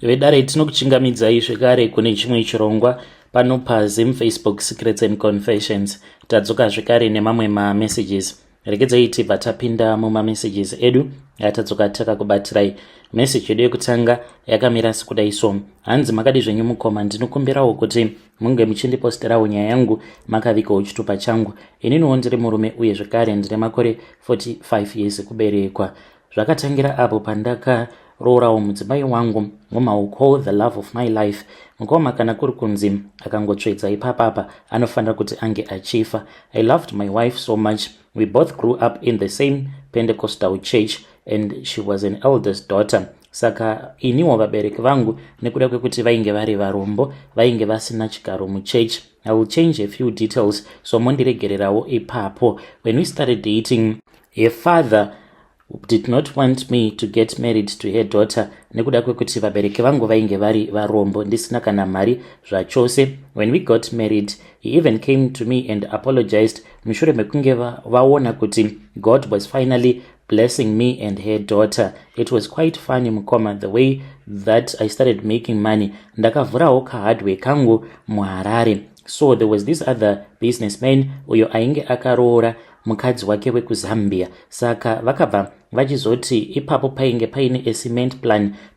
Vedare, tinokuchingamidzai zvekare kune chimwe chirongwa pano paZim Facebook Secrets and Confessions. Tadzoka zvekare nemamwe mamessages. Regedzai tibva tapinda mumamessages edu atadzoka takakubatirai. Message yedu yekutanga yakamira sekudai so: hanzi, "Makadi zvenyu mukoma? Ndinokumbirawo kuti munge muchindiposterawo nyaya yangu makavigawo chitupa changu. Ininiwo ndiri murume uye zvekare ndine makore 45 years ekuberekwa. Zvakatangira apo pandakaroorawo mudzimai wangu, whom I will call the love of my life. Mukoma, kana kuri kunzi akangotsvedza ipapapa, anofanira kuti ange achifa. I loved my wife so much. We both grew up in the same Pentecostal church and she was an eldest daughter. Saka iniwo vabereki vangu, nekuda kwekuti vainge vari varombo, vainge vasina chigaro muchechi. I will change a few details, so mondiregererawo ipapo. When we started dating, her father did not want me to get married to her daughter nekuda kwekuti vabereki vangu vainge vari varombo, ndisina kana mari zvachose. When we got married, he even came to me and apologized mushure mekunge vaona kuti God was finally blessing me and her daughter. It was quite funny, mukoma, the way that I started making money. Ndakavhurawo kahardware kangu muHarare. So there was this other businessman uyo ainge akaroora mukadzi wake wekuZambia. Saka vakabva vachizoti ipapo painge paine a cement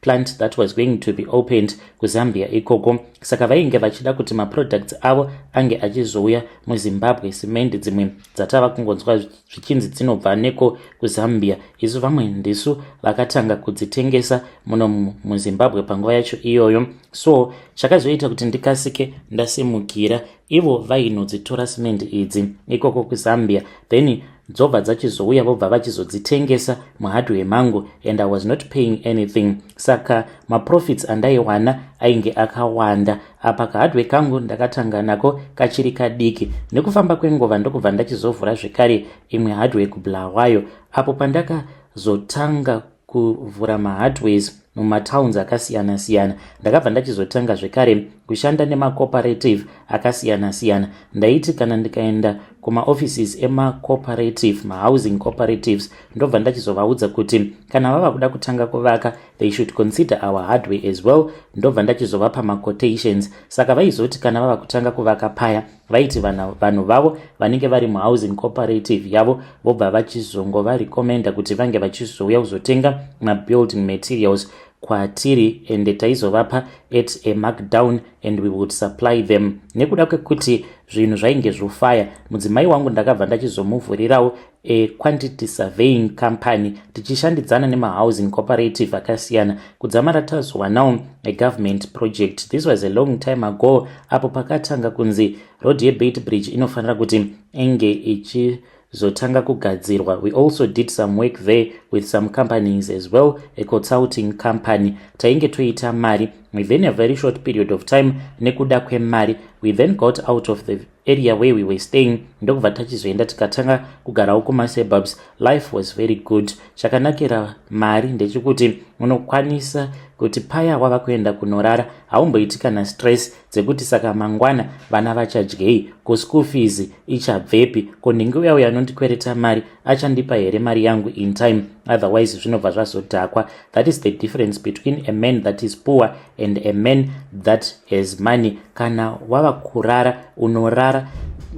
plant that was going to be opened kuZambia ikoko. Saka vainge vachida kuti maproducts avo ange achizouya muZimbabwe, simendi dzimwe dzatava kungonzwa zvichinzi dzinobva neko kuZambia. Isu vamwe ndisu vakatanga kudzitengesa muno muZimbabwe panguva yacho iyoyo. So chakazoita kuti ndikasike ndasimukira, ivo vainodzitora simendi idzi ikoko kuZambia, then dzobva dzachizouya, vobva vachizodzitengesa muhardware mangu, and I was not paying anything. Saka maprofits andaiwana ainge akawanda. Apa kahardware kangu ndakatanga nako kachiri kadiki. Nekufamba kwenguva ndokubva ndachizovhura zvekare imwe hardware kuBulawayo. Apo pandakazotanga kuvhura mahardwares mumatowns akasiyana-siyana, ndakabva ndachizotanga zvekare kushanda nemacooperative akasiyana-siyana. Ndaiti kana ndikaenda kumaoffices emacooperative, mahousing cooperatives, ndobva ndachizovaudza kuti kana vava kuda kutanga kuvaka, they should consider our hardware as well. Ndobva ndachizovapa maquotations. Saka vaizoti kana vava kutanga kuvaka paya, vaiti vanhu vavo vanenge vari muhousing cooperative yavo vobva vachizongovarecommenda kuti vange vachizouya kuzotenga mabuilding materials kwatiri, ende taizovapa at a markdown and we would supply them. Nekuda kwekuti zvinhu zvainge zvofaya, mudzimai wangu ndakabva ndachizomuvhurirawo a quantity surveying company, tichishandidzana nemahousing cooperative akasiyana, kudzamara tazowanawo a government project. This was a long time ago, apo pakatanga kunzi road yeBeitbridge inofanira kuti inge ichizotanga kugadzirwa. We also did some work there with some companies as well, a consulting company. Tainge toita mari. Within a very short period of time, nekuda kwemari, we then got out of the area where we were staying, ndokubva tachizoenda tikatanga kugarawo kumasuburbs. Life was very good. Chakanakira mari ndechekuti unokwanisa kuti paya wava kuenda kunorara, haumboiti kana stress dzekuti saka mangwana vana vachadyei, kuschool fees ichabvepi, ko nhingi uya uya anondikwereta mari achandipa here mari yangu in time? Otherwise zvinobva zvazodhakwa. That is the difference between a man that is poor and a man that has money. Kana wava kurara, unorara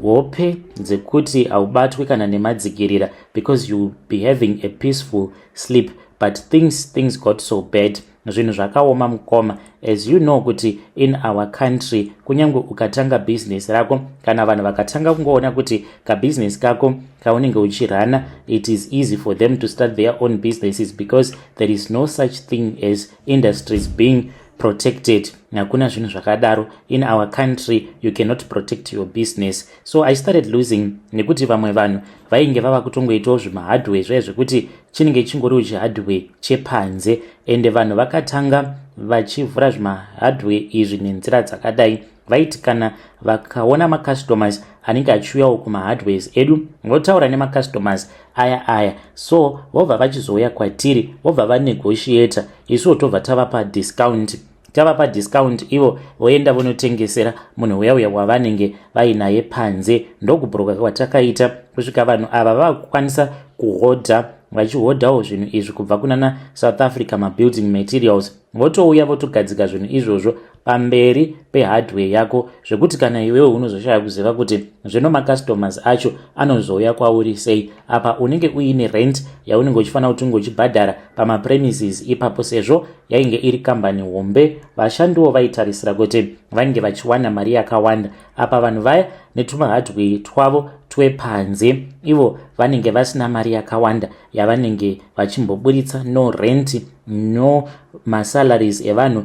hope dzekuti haubatwi kana nemadzikirira, because you be having a peaceful sleep. But things got so bad. Zvinhu zvakaoma, mukoma. As you know kuti in our country, kunyange ukatanga bhizinesi rako, kana vanhu vakatanga kungoona kuti kabhizinesi kako kaunenge uchirana, it is easy for them to start their own businesses, because there is no such thing as industries being protected. Hakuna zvinhu zvakadaro in our country. You cannot protect your business. So I started losing nekuti vamwe vanhu vainge vava kutongoitawo zvimahardware zvaiva zvekuti chinenge chingoriwo chihardware chepanze. Ende vanhu vakatanga vachivhura zvimahardware izvi nenzira dzakadai: vaiti kana vakaona macustomers anenge achiuyawo kumahardwares edu, votaura nemacustomers aya aya, so vobva vachizouya kwatiri, vobva vanegotiata, isuwo tobva tavapa discount. Tavapa discount, ivo voenda vonotengesera munhu uya uya wavanenge vainaye panze. Ndokubhuroka kwatakaita kusvika vanhu ava vava kukwanisa kuhodha. Vachihodhawo zvinhu izvi kubva kunana South Africa, mabuilding materials, votouya votogadzika zvinhu izvozvo pamberi pehardware yako, zvekuti kana iwewe unozoshaya kuziva kuti zvino macustomers acho anozouya kwauri sei. Apa unenge uine rent yaunenge uchifanira kuti unge uchibhadhara pamapremises ipapo. Sezvo yainge iri kambani hombe, vashandiwo vaitarisira kuti vange vachiwana mari yakawanda. Apa vanhu vaya netumahardware twavo twepanze, ivo vanenge vasina mari yakawanda yavanenge vachimboburitsa, no rent, no masalaries evanhu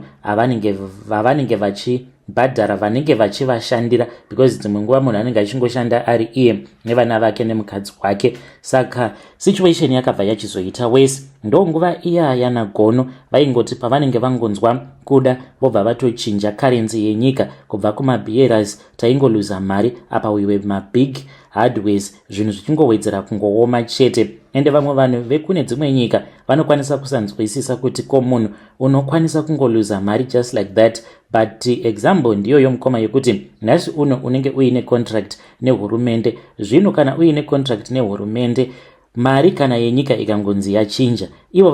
vavanenge vachibhadhara, vanenge vachivashandira, because dzimwe nguva munhu anenge achingoshanda ari iye nevana vake nemukadzi wake. Saka situation yakabva yachizoita worse. Ndo nguva iya yanaGono vaingoti pavanenge vangonzwa kuda, vobva vatochinja currency yenyika kubva kumabearers. Taingoluza mari. Apa we were mabig hardwares, zvinhu zvichingowedzera kungooma chete. Ende vamwe vanhu vekune dzimwe nyika vanokwanisa kusanzwisisa kuti ko munhu unokwanisa kungoluza mari just like that. But example ndiyoyo, mukoma, yekuti nhasi uno unenge uine contract nehurumende. Zvino kana uine contract nehurumende, mari kana yenyika ikangonzi yachinja, ivo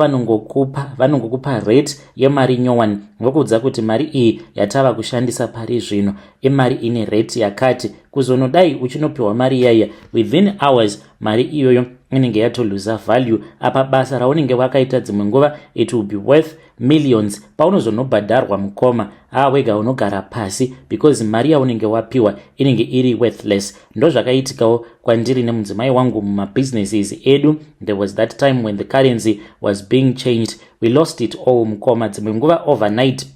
vanongokupa rate yemari nyowani, vokuudza kuti mari iyi yatava kushandisa pari zvino imari ine rate yakati. Kuzonodai uchinopiwa mari iyaiya, within hours mari iyoyo inenge yatoluza value. Apa basa raunenge wakaita, dzimwe nguva it will be worth millions. Paunozonobhadharwa, mukoma, aa, wega unogara pasi, because mari yaunenge wapiwa inenge iri worthless. Ndo zvakaitikawo kwandiri nemudzimai wangu mumabusinesses edu. There was that time when the currency was being changed. We lost it all, mukoma, dzimwe nguva overnight.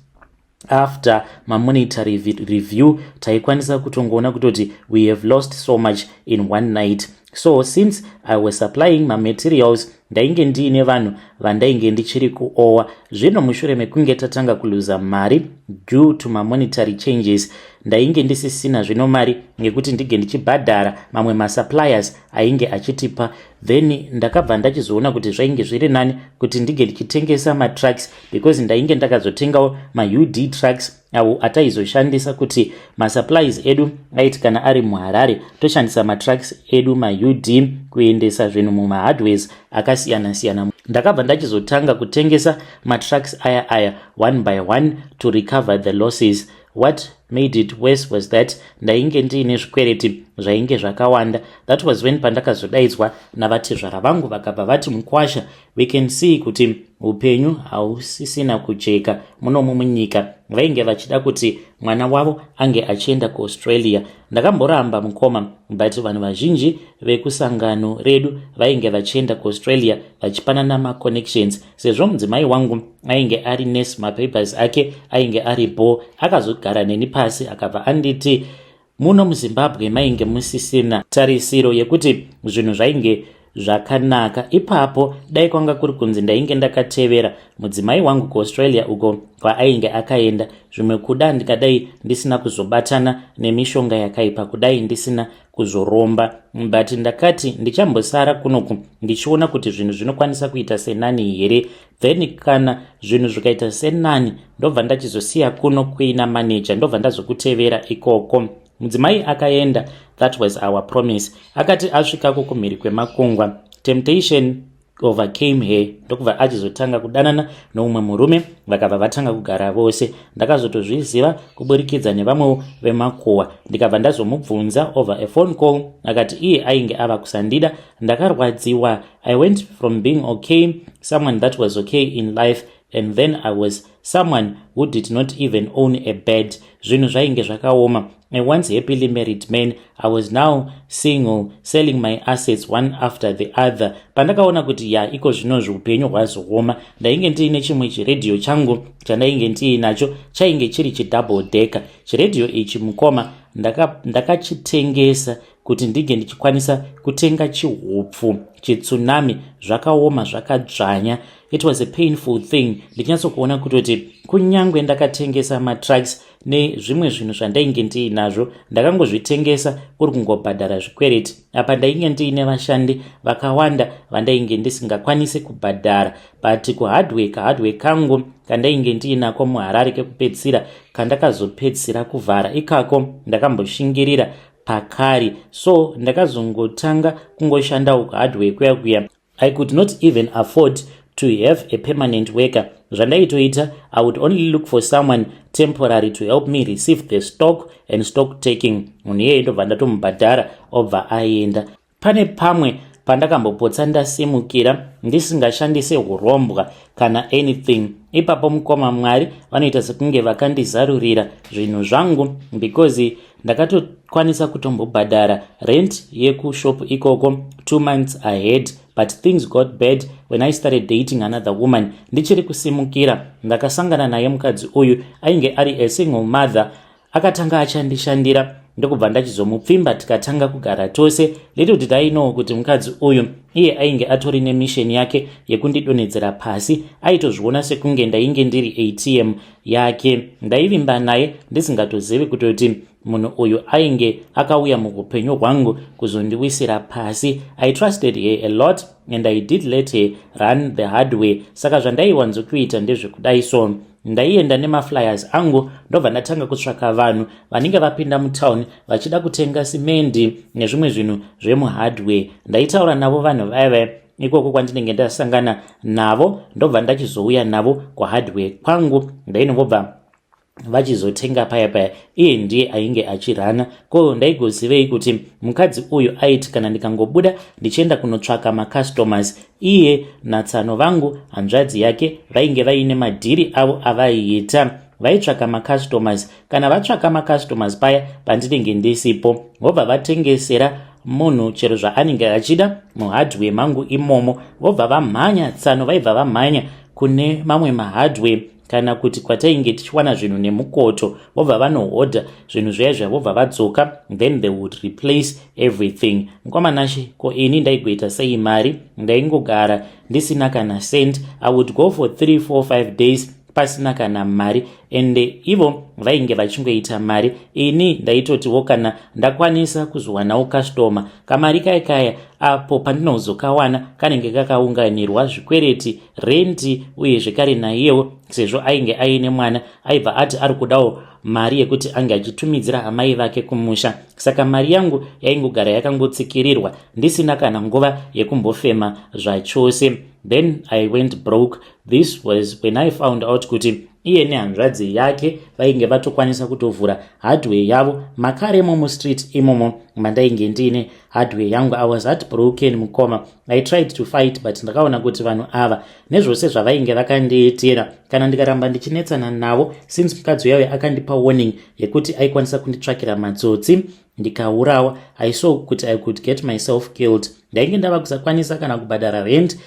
After mamonetary review, taikwanisa kutongoona kutoti we have lost so much in one night. So since I was supplying mamaterials, ndainge ndiine vanhu vandainge ndichiri kuowa. Zvino mushure mekunge tatanga kuluza mari due to mamonetary changes, ndainge ndisisina zvino mari yekuti ndinge ndichibhadhara mamwe masuppliers ainge achitipa. Then ndakabva ndachizoona kuti zvainge zviri nani kuti ndinge ndichitengesa matrucks, because ndainge ndakazotengawo maUD trucks avo ataizoshandisa kuti masupplies edu aiti kana ari muHarare, toshandisa matrucks edu maUD kuendesa zvinhu mumahardwares akasiyana-siyana. Ndakabva ndachizotanga kutengesa matrucks aya aya one by one to recover the losses. What made it worse was that ndainge ndiine zvikwereti zvainge zvakawanda. That was when pandakazodaidzwa navatezvara vangu, vakabva vati, "Mukwasha, we can see kuti upenyu hausisina kujeka munomu munyika." Vainge vachida kuti mwana wavo ange achienda kuAustralia. Ndakamboramba, mukoma, but vanhu vazhinji vekusangano redu vainge vachienda kuAustralia vachipanana maconnections. Sezvo mudzimai wangu ainge ari nurse, mapapers ake ainge ari bo, akazogara neni pasi, akabva anditi muno muZimbabwe mainge musisina tarisiro yekuti zvinhu zvainge zvakanaka. Ipapo dai kwanga kuri kunzi ndainge ndakatevera mudzimai wangu kuAustralia uko kwaainge akaenda, zvimwe kuda ndikadai ndisina kuzobatana nemishonga yakaipa, kudai ndisina kuzoromba. But ndakati ndichambosara kunoku ndichiona kuti zvinhu zvinokwanisa kuita senani here. Then kana zvinhu zvikaita senani, ndobva ndachizosiya kuno kuina maneja, ndobva ndazokutevera ikoko. Mudzimai akaenda. That was our promise. Akati asvikako kumhiri kwemakungwa, temptation overcame her, ndokubva achizotanga kudanana noumwe murume, vakabva vatanga kugara vose. Ndakazotozviziva kuburikidza nevamwewo vemakuhwa. Ndikabva ndazomubvunza over a phone call, akati iye ainge ava kusandida. Ndakarwadziwa. I went from being okay, someone that was okay in life, and then I was someone who did not even own a bed. Zvinhu zvainge zvakaoma. A once happily married man, I was now single, selling my assets one after the other. Pandakaona kuti ya, iko zvinozvi upenyu hwazooma, ndainge ndiine chimwe chiredhiyo changu chandainge ndiinacho, chainge chiri chidouble decker. Chiredhiyo ichi, mukoma, ndakachitengesa kuti ndinge ndichikwanisa kutenga chihupfu chitsunami. Zvakaoma, zvakadzvanya. It was a painful thing. Ndichinyatsokuona kutoti kunyange ndakatengesa matrucks nezvimwe zvinhu zvandainge ndiinazvo, ndakangozvitengesa kuri kungobhadhara zvikwereti. Apa ndainge ndiine vashandi vakawanda vandainge ndisingakwanisi kubhadhara. But kuhardware, kahardware kangu kandainge ndiinako muHarare kekupedzisira kandakazopedzisira kuvhara ikako, ndakamboshingirira pakari. So ndakazongotanga kungoshandawo kuhardware kuya kuya. I could not even afford to have a permanent worker. Zvandaitoita, I would only look for someone temporary to help me receive the stock and stock taking. Munhu iyeye ndobva ndatomubhadhara, obva aenda. Pane pamwe pandakambopotsa ndasimukira ndisingashandise urombwa kana anything. Ipapo, mukoma, Mwari vanoita sekunge vakandizarurira zvinhu zvangu, because ndakatokwanisa kutombobhadhara rent yekushop ikoko 2 months ahead. But things got bad when I started dating another woman. Ndichiri kusimukira, ndakasangana naye. Mukadzi uyu ainge ari a single mother. Akatanga achandishandira, ndokubva ndachizomupfimba, tikatanga kugara tose. Little did I know kuti mukadzi uyu iye ainge atori nemission yake yekundidonhedzera pasi. Aitozviona sekunge ndainge ndiri ATM yake. Ndaivimba naye ndisingatozivi kutoti munhu uyu ainge akauya muupenyu hwangu kuzondiwisira pasi. I trusted her a lot and I did let her run the hardware. Saka zvandaiwanzokuita ndezvekudai so: ndaienda nemaflyers angu, ndobva ndatanga kutsvaka vanhu vanenge vapinda mutauni vachida kutenga simendi nezvimwe zvinhu zvemuhardware. Ndaitaura navo vanhu vaya vaya ikoko kwandinenge ndasangana navo, ndobva ndachizouya navo kuhardware kwangu. Ndainongobva vachizotenga paya paya, iye ndiye ainge achirana. Ko ndaigozivei kuti mukadzi uyu aiti kana ndikangobuda ndichienda kunotsvaka macustomers, iye natsano vangu, hanzvadzi yake, vainge vaine madhiri avo avaiita. Vaitsvaka macustomers. Kana vatsvaka macustomers paya pandinenge ndisipo, vobva vatengesera munhu chero zvaanenge achida muhardware mangu imomo. Vobva vamhanya, tsano vaibva vamhanya kune mamwe mahardware kana kuti kwatainge tichiwana zvinhu nemukoto, vobva vanohodha zvinhu zviya zviya, vobva vadzoka, then they would replace everything. Mukoma Nashe, ko ini ndaigoita sei mari? Ndaingogara ndisina kana cent. I would go for 3 4 5 days pasina kana mari, ende ivo vainge vachingoita mari. Ini ndaitotiwo kana ndakwanisa kuzowanawo customer, kamari kaya kaya apo pandinozokawana kanenge kakaunganirwa zvikwereti, renti, uye zvekare naiyewo sezvo ainge aine mwana, aibva ati ari kudawo mari yekuti ange achitumidzira amai vake kumusha. Saka mari yangu yaingogara yakangotsikirirwa, ndisina kana nguva yekumbofema zvachose. Then I went broke. This was when I found out kuti iye nehanzvadzi yake vainge vatokwanisa kutovhura hardware yavo makaremo mustreet imomo mandainge ndiine hardware yangu. I was heartbroken, mukoma. I tried to fight, but ndakaona kuti vanhu ava nezvose zvavainge vakandiitira, kana ndikaramba ndichinetsana navo, since mukadzi uyayo akandipa warning yekuti aikwanisa kunditsvakira matsotsi ndikaurawa, I saw kuti I could get myself killed. Ndainge ndava kusakwanisa kana kubhadhara rent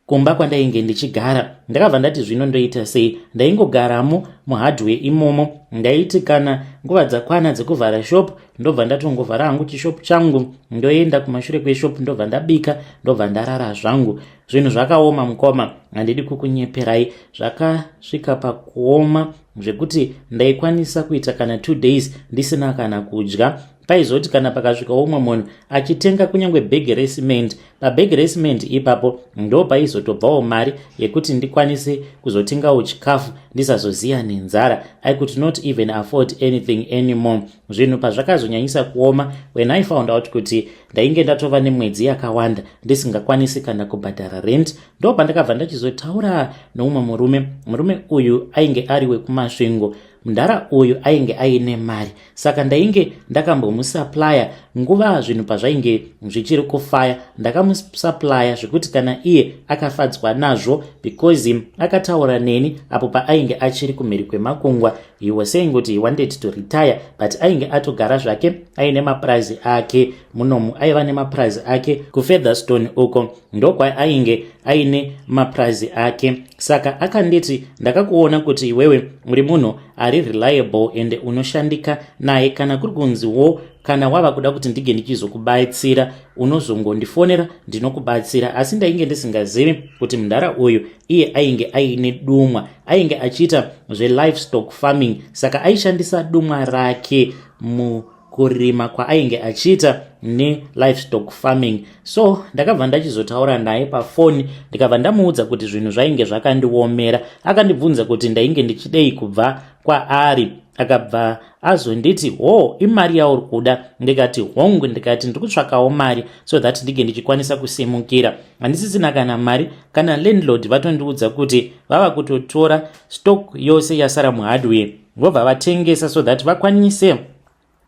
kumba kwandainge ndichigara. Ndakabva ndati, zvino ndoita sei? Ndaingogaramo muhardware imomo. Ndaiti kana nguva dzakwana dzekuvhara shop, ndobva ndatongovhara hangu chishop changu, ndoenda kumashure kweshop, ndobva ndabika, ndobva ndarara zvangu. Zvinhu zvakaoma, mukoma, handidi kukunyeperai. Zvakasvika pakuoma zvekuti ndaikwanisa kuita kana 2 days ndisina kana kudya. Paizoti kana pakasvika umwe munhu achitenga kunyange bhegi recement, pabhegi recement ipapo ndo paizotobvawo mari yekuti ndikwanise kuzotengawo chikafu, ndisazoziya nenzara. I could not even afford anything anymore. Zvinhu pazvakazonyanyisa kuoma, when I found out kuti ndainge ndatova nemwedzi yakawanda ndisingakwanisi kana kubhadhara rent, ndo pandakabva ndachizotaura noumwe murume. Murume uyu ainge ari wekuMasvingo. Mudhara uyu ainge aine mari, saka ndainge ndakambomusuplya nguva zvinhu pazvainge zvichiri kufaya. Ndakamusuplya zvekuti kana iye akafadzwa nazvo, because akataura neni apo paainge achiri kumhiri kwemakungwa. He was saying kuti he wanted to retire, but ainge atogara zvake aine mapurazi ake munomu. Aiva nemapurazi ake kuFeatherstone uko, ndokwaainge aine mapurazi ake. Saka akanditi, "Ndakakuona kuti iwewe uri munhu ari reliable ende unoshandika naye. Kana kuri kunziwo kana wava kuda kuti ndige ndichizokubatsira, unozongondifonera, ndinokubatsira." Asi ndainge ndisingazivi kuti mudhara uyu iye ainge aine dumwa. Ainge achiita zvelivestock farming, saka aishandisa dumwa rake mu Kurima kwaainge achiita nelivestock farming. So ndakabva ndachizotaura naye pafoni, ndikabva ndamuudza kuti zvinhu zvainge zvakandiomera. Akandibvunza kuti ndainge ndichidei kubva kwaari. Akabva azonditi, "Ho, imari yauri kuda?" Ndikati, "Hongu." Ndikati, "Ndiri kutsvakawo mari so that ndinge ndichikwanisa kusimukira. Handisisina kana mari. Kana landlord vatondiudza kuti vava kutotora stock yose yasara muhardware, vobva vatengesa so that vakwanise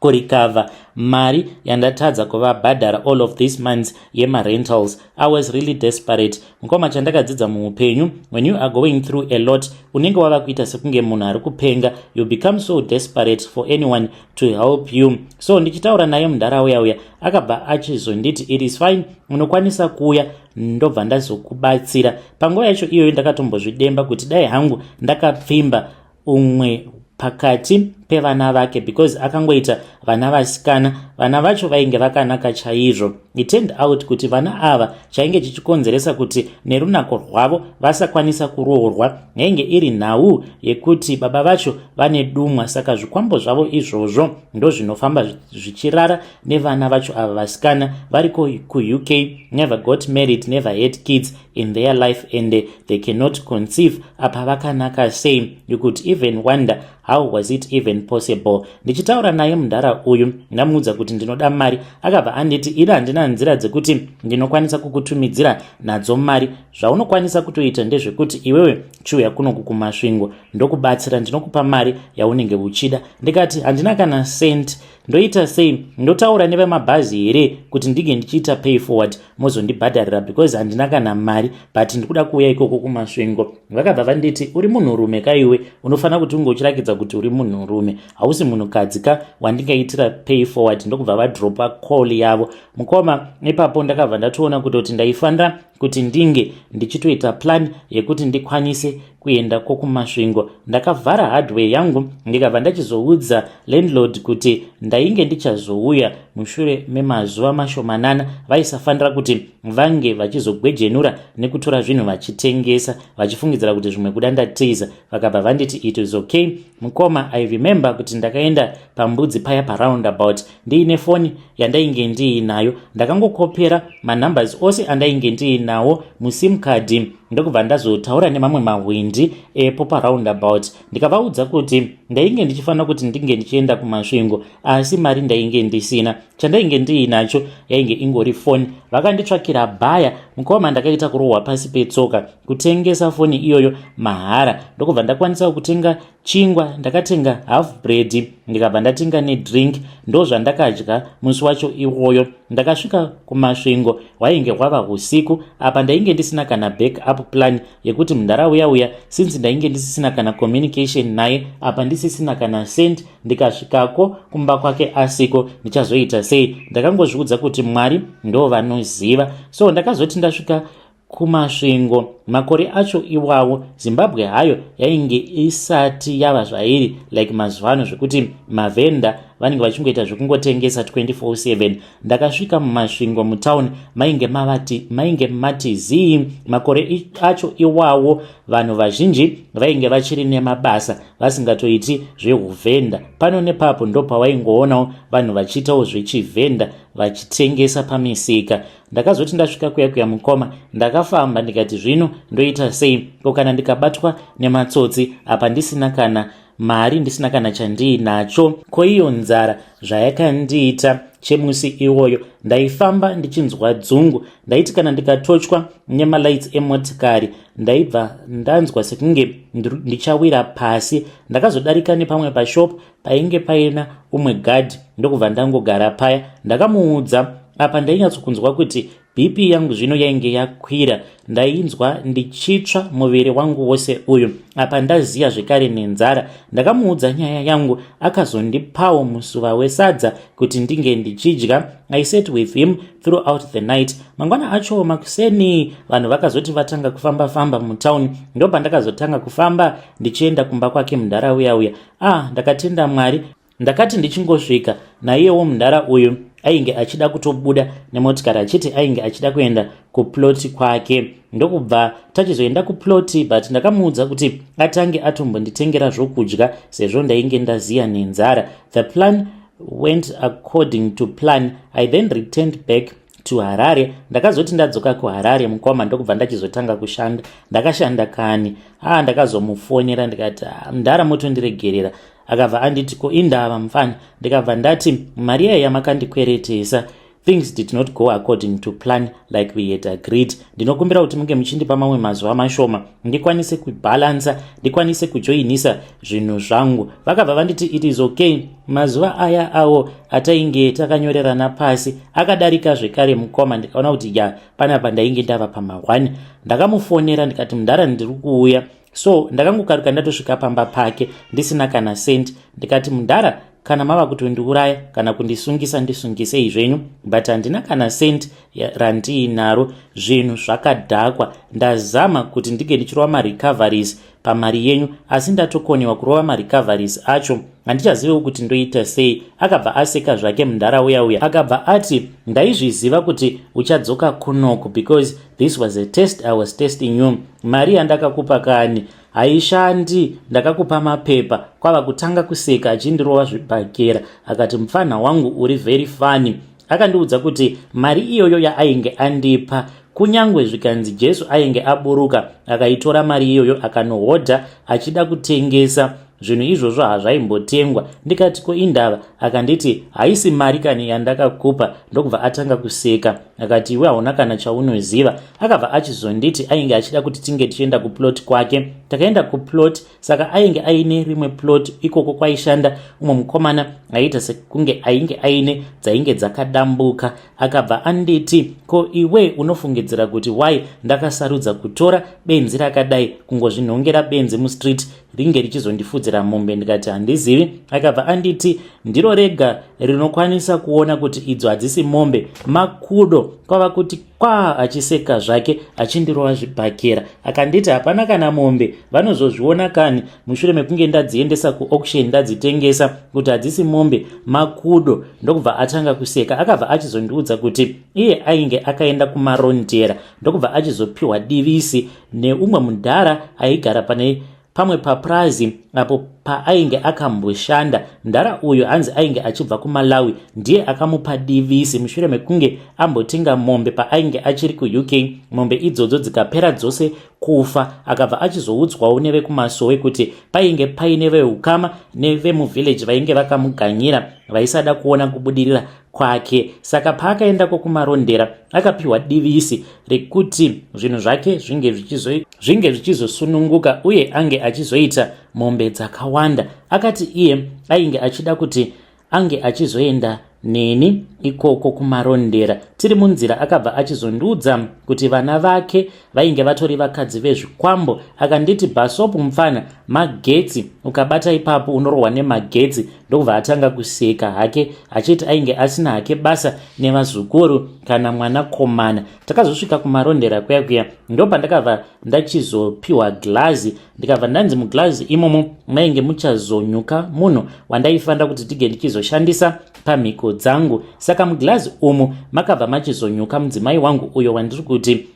kurecover mari yandatadza kuvabhadhara all of these months yemarentals." I was really desperate, mukoma. Chandakadzidza muupenyu, when you are going through a lot, unenge wava kuita sekunge munhu ari kupenga. You become so desperate for anyone to help you. So ndichitaura naye mudhara uya uya, akabva achizonditi, "It is fine, unokwanisa kuuya, ndobva ndazokubatsira." Panguva yacho iyoyo ndakatombozvidemba kuti dai hangu ndakapfimba umwe pakati pevana vake, because akangoita vana vasikana. Vana vacho vainge vakanaka chaizvo. It turned out kuti vana ava, chainge chichikonzeresa kuti nerunako rwavo vasakwanisa kuroorwa, yainge iri nhau yekuti baba vacho vane dumwa. Saka zvikwambo zvavo izvozvo ndo zvinofamba zvichirara nevana vacho ava vasikana. Variko kuUK, never got married, never had kids in their life, and they cannot conceive. Apa vakanaka sei, you could even wonder how was it even possible. Ndichitaura naye mudhara uyu, ndamuudza kuti ndinoda mari, akabva anditi, "Iri handina nzira dzekuti ndinokwanisa kukutumidzira nadzo mari. Zvaunokwanisa kutoita ndezvekuti iwewe chiuya kunoku kuMasvingo, ndokubatsira, ndinokupa mari yaunenge uchida." Ndikati, "Handina kana cent, ndoita sei? Ndotaura nevemabhazi here kuti ndinge ndichiita pay forward, mozondibhadharira? Because handina kana mari, but ndikuda kuuya ikoko kuMasvingo." Vakabva vanditi, "Uri munhurume kaiwe, unofanira kuti unge uchirakidza kuti uri munhurume, hausi munhukadzi ka wandingaitira pay forward." Ndokubva vadropa call yavo, mukoma. Ipapo ndakabva ndatoona kutoti ndaifanira kuti ndinge ndichitoita plan yekuti ndikwanise kuenda kwokuMasvingo. Ndakavhara hardware yangu, ndikabva ndachizoudza landlord kuti ndainge ndichazouya mushure memazuva mashomanana. Vaisafanira kuti vange vachizogwejenura nekutora zvinhu vachitengesa, vachifungidzira kuti zvimwe kuda ndatiza. Vakabva vanditi, "It is okay, mukoma." I remember kuti ndakaenda pambudzi paya paroundabout ndiine foni yandainge ndiinayo. Ndakangokopera manumbers ose andainge ndiinawo muSIM card, ndokubva ndazotaura nemamwe mahwindi epo paroundabout. Ndikavaudza kuti ndainge ndichifanira kuti ndinge ndichienda kuMasvingo, asi mari ndainge ndisina. Chandainge ndiinacho yainge ingori foni. Vakanditsvakira bhaya, mukoma. Ndakaita kurohwa pasi petsoka kutengesa foni iyoyo mahara, ndokubva ndakwanisa kutenga chingwa. Ndakatenga half bread, ndikabva ndatenga nedrink. Ndo zvandakadya musi wacho iwoyo. Ndakasvika kuMasvingo hwainge hwava usiku. Apa ndainge ndisina kana backup plan yekuti mudhara uya, since ndainge ndisisina kana communication naye, apa ndisisina kana cent. Ndikasvikako kumba kwake asiko, ndichazoita sei? Ndakangozviudza kuti Mwari ndo vanoziva. So ndakazoti ndasvika kuMasvingo, makore acho iwawo Zimbabwe hayo yainge isati yava zvairi like mazuva ano, zvekuti mavhenda vanenge vachingoita zvekungotengesa 24/7. Ndakasvika muMasvingo mutauni, mainge mavati mainge mati zii. Makore acho iwawo vanhu vazhinji vainge vachiri nemabasa, vasingatoiti zveuvhenda. Pano nepapo ndo pawaingoonawo vanhu vachiitawo zvechivhenda, vachitengesa pamisika. Ndakazoti ndasvika kuya kuya, mukoma, ndakafamba ndikati, "Zvino ndoita sei ko kana ndikabatwa nematsotsi? Apa ndisina kana mari, ndisina kana chandiinacho." Ko iyo nzara zvayakandiita chemusi iwoyo, ndaifamba ndichinzwa dzungu. Ndaiti kana ndikatochwa nemalights emotikari, ndaibva ndanzwa sekunge ndichawira pasi. Ndakazodarika nepamwe pashop painge paina umwe gadhi, ndokubva ndangogara paya. Ndakamuudza. Apa ndainyatsokunzwa kuti BP yangu zvino yainge yakwira. Ndainzwa ndichitsva muviri wangu wose uyu, apa ndaziya zvekare nenzara. Ndakamuudza nyaya yangu, akazondipawo musuva wesadza kuti ndinge ndichidya. I sat with him throughout the night. Mangwana acho makuseni, vanhu vakazoti vatanga kufamba-famba mutauni, ndopandakazotanga kufamba ndichienda kumba kwake mudhara uya uya. Ah, ndakatenda Mwari. Ndakati ndichingosvika, naiyewo mudhara uyu ainge achida kutobuda nemotikari, achiti ainge achida kuenda kuploti kwake. Ndokubva tachizoenda kuploti, but ndakamuudza kuti atange atombonditengera zvokudya sezvo ndainge ndaziya nenzara. The plan went according to plan. I then returned back to Harare. Ndakazoti ndadzoka kuHarare, mukoma, ndokubva ndachizotanga kushanda. Ndakashanda kani. A, ndakazomufonera ndikati, "Ah, mudhara, motondiregerera." Akabva anditi, "Ko indava, mufana?" Ndikabva ndati, "Mari iya yamakandikweretesa, things did not go according to plan like we had agreed. Ndinokumbira kuti munge muchindipa mamwe mazuva mashoma ndikwanise kubhalansa, ndikwanise kujoinisa zvinhu zvangu." Vakabva vanditi, "It is okay." Mazuva aya awo atainge takanyorerana pasi akadarika zvekare, mukoma. Ndikaona kuti ya, panapa ndainge ndava pama1. Ndakamufonera ndikati, "Mudhara, ndiri kuuya." So ndakangokaruka ndatosvika pamba pake ndisina kana cent. Ndikati, "Mudhara, kana mava kutondiuraya kana kundisungisa, ndisungisei zvenyu, but handina kana cent randiinaro. Zvinhu zvakadhakwa. Ndazama kuti ndinge ndichirova marecoveries pamari yenyu, asi ndatokoniwa kurova marecoveries acho. Handichaziviwo kuti ndoita sei." Akabva aseka zvake mudhara uya uya, akabva ati, "Ndaizviziva kuti uchadzoka kunoku because this was a test. I was testing you. Mari yandakakupa kani haishandi, ndakakupa mapepa." Kwava kutanga kuseka achindirova zvibhakera. Akati, "Mufana wangu, uri very funny." Akandiudza kuti mari iyoyo yaainge andipa, kunyange zvikanzi Jesu ainge aburuka akaitora mari iyoyo akanohodha achida kutengesa zvinhu izvozvo, hazvaimbotengwa. Ndikati, "Ko indava?" Akanditi, "Haisi mari kani yandakakupa." Ndokubva atanga kuseka, akati, "Iwe hauna kana chaunoziva." Akabva achizonditi ainge achida kuti tinge tichienda kuplot kwake. Takaenda kuplot. Saka ainge aine rimwe plot ikoko kwaishanda umwe mukomana aiita sekunge ainge aine dzainge dzakadambuka. Akabva anditi, "Ko iwe unofungidzira kuti why ndakasarudza kutora benzi rakadai, kungozvinhongera benzi mustreet ringe richizondifudzira mombe?" Ndikati, "Handizivi." Akabva anditi, "Ndiro rega rinokwanisa kuona kuti idzo hadzisi mombe, makudo." Kwava kuti kwa, achiseka zvake achindirova zvibhakera. Akanditi, "Hapana kana mombe, vanozozviona kani mushure mekunge ndadziendesa kuauction, ndadzitengesa, kuti hadzisi mombe, makudo." Ndokubva atanga kuseka. Akabva achizondiudza kuti iye ainge akaenda kuMarondera, ndokubva achizopiwa divisi neumwe mudhara aigara pane pamwe papurazi apo paainge akamboshanda. Mudhara uyu hanzi ainge achibva kuMalawi, ndiye akamupa divisi mushure mekunge ambotenga mombe paainge achiri kuUK. Mombe idzodzo dzikapera dzose kufa. Akabva achizoudzwawo nevekumasowe kuti painge paine veukama nevemuvhillaji vainge vakamuganyira, vaisada kuona kubudirira kwake. Saka paakaendako kuMarondera, akapiwa divisi rekuti zvinhu zvake zvinge zvichizosununguka uye ange achizoita mombe dzakawanda. Akati iye ainge achida kuti ange achizoenda neni ikoko kuMarondera. Tiri munzira, akabva achizondiudza kuti vana vake vainge vatori vakadzi vezvikwambo. Akanditi, "Bhasopu, mufana, magetsi, ukabata ipapo unorohwa nemagetsi." Ndokubva atanga kuseka hake achiti ainge asina hake basa nevazukuru kana mwanakomana. Takazosvika kuMarondera kuya kuya, ndopandakabva ndachizopiwa glazi. Ndikabva ndanzi muglazi imomo mainge muchazonyuka munhu wandaifanira kuti tige ndichizoshandisa pamhiko dzangu. Saka muglazi umu makabva machizonyuka mudzimai wangu uyo wandiri kuti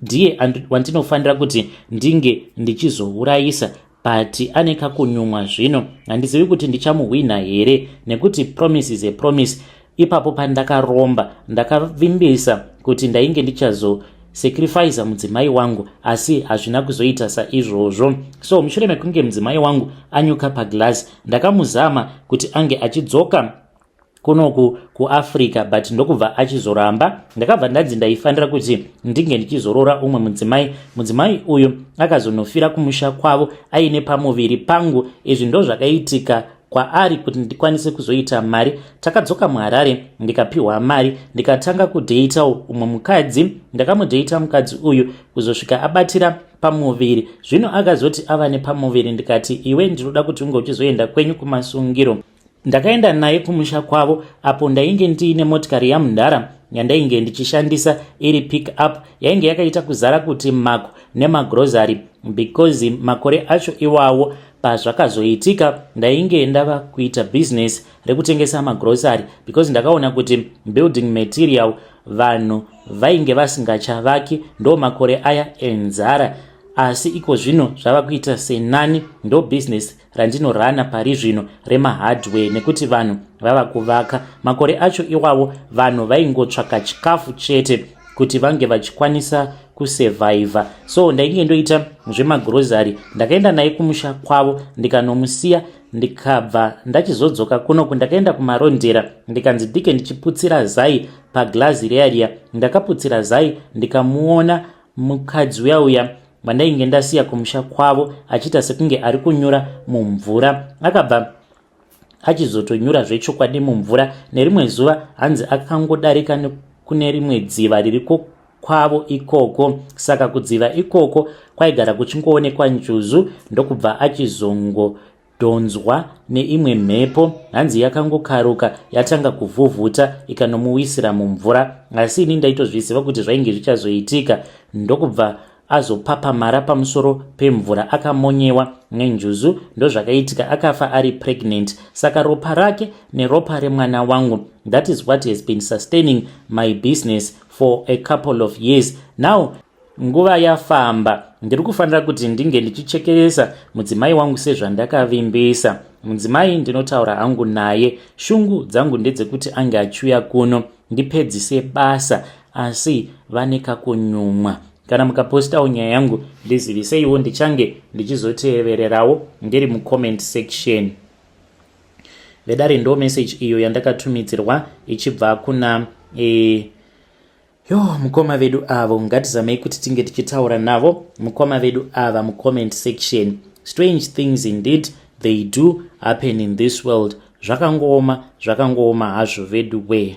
ndiye wandinofanira kuti ndinge ndichizourayisa, but ane kakunyumwa. Zvino handizivi kuti ndichamuhwina here, nekuti promise is a promise. Ipapo pandakaromba, ndakavimbisa kuti ndainge ndichazosacrifica mudzimai wangu, asi hazvina kuzoita saizvozvo. So mushure mekunge mudzimai wangu anyuka paglass, ndakamuzama kuti ange achidzoka kunoku kuAfrica, but ndokubva achizoramba. Ndakabva ndanzi ndaifanira kuti ndinge ndichizorora umwe mudzimai. Mudzimai uyu akazonofira kumusha kwavo aine pamuviri pangu. Izvi ndo zvakaitika kwaari kuti ndikwanise kuzoita mari. Takadzoka muHarare, ndikapiwa mari, ndikatanga kudheitawo umwe mukadzi. Ndakamudheita mukadzi uyu kuzosvika abatira pamuviri. Zvino akazoti ava nepamuviri, ndikati, "Iwe, ndinoda kuti unge uchizoenda kwenyu kumasungiro." Ndakaenda naye kumusha kwavo apo ndainge ndiine motikari yamudhara yandainge ndichishandisa iri pick up, yainge yakaita kuzara kuti mako nemagrosary, because makore acho iwawo pazvakazoitika ndainge ndava kuita bhizinesi rekutengesa magrosary, because ndakaona kuti building material vanhu vainge vasingachavaki. Ndo makore aya enzara. Asi iko zvino zvava kuita senani. Ndo bhizinesi randinorana pari zvino remahardware, nekuti vanhu vava kuvaka. Makore acho iwawo vanhu vaingotsvaka chikafu chete kuti vange vachikwanisa kusurvivha. So ndainge ndoita zvemagrozari. Ndakaenda naye kumusha kwavo, ndikanomusiya, ndikabva ndachizodzoka kunoku. Ndakaenda kuMarondera, ndikanzi ndike ndichiputsira zai paglazi riya riya. Ndakaputsira zai, ndikamuona mukadzi uya uya wandainge ndasiya kumusha kwavo achiita sekunge ari kunyura mumvura. Akabva achizotonyura zvechokwadi mumvura. Nerimwe zuva, hanzi akangodarika kune rimwe dziva ririko kwavo ikoko. Saka kudziva ikoko kwaigara kuchingoonekwa njuzu. Ndokubva achizongodhonzwa neimwe mhepo. Hanzi yakangokaruka, yatanga kuvhuvhuta, ikanomuwisira mumvura. Asi ini ndaitozviziva kuti zvainge zvichazoitika. Ndokubva azopapamara pamusoro pemvura, akamonyewa nenjuzu. Ndozvakaitika, akafa ari pregnant. Saka ropa rake neropa remwana wangu, that is what has been sustaining my business for a couple of years now. Nguva yafamba, ndiri kufanira kuti ndinge ndichichekeresa mudzimai wangu sezvandakavimbisa. Mudzimai ndinotaura hangu naye. Shungu dzangu ndedzekuti ange achiuya kuno ndipedzise basa, asi vane kakunyumwa. Kana mukapostawo nyaya yangu, ndiziviseiwo, ndichange ndichizotevererawo ndiri mucomment section. Vedare, ndo message iyo yandakatumidzirwa ichibva kuna yo mukoma vedu avo. Ngatizamei kuti tinge tichitaura navo mukoma vedu ava mucomment section. Strange things indeed, they do happen in this world. Zvakangooma, zvakangooma hazvo vedu we.